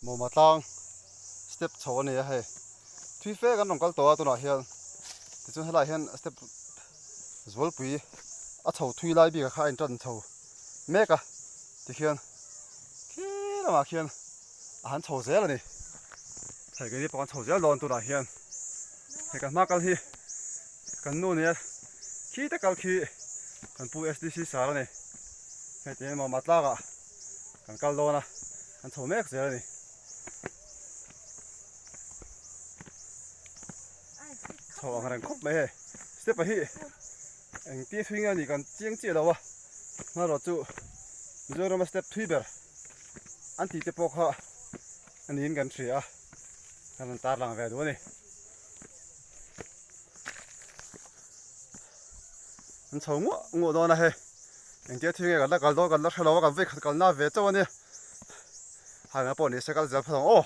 Mawma tlang step chho a ni a hei thui fe kan rawn kal tawh a tunah hian tichuan helaiah hian step zualpui a chho thui lai bik ah kha a in tan chho mek a tikhian khi lamah khian a han chho zel a ni hei keini pawh kan chho zel dawn tunah hian hei kan hma kal hi kan nu nia khi te kal khi kan pu SDC sar a ni hei tiin mawma tlangah kan kal dawn a kan chho mek zel a ni. Chho ang reng khawp mai hei step a hi eng tia thui nge a nih kan chiang chiah lo a hmarawh chu Mizoram a step thui ber an tih te pawh kha a niin kan hria a kan rawn tarlang ve duh a ni. An chho nguah nguah dawn a hei engtia thil nge kan la kal dawn kan la hre lo a kan vei khat kalna ve chauh a nia hai mai pawh ni se kal zel phawt ang aw.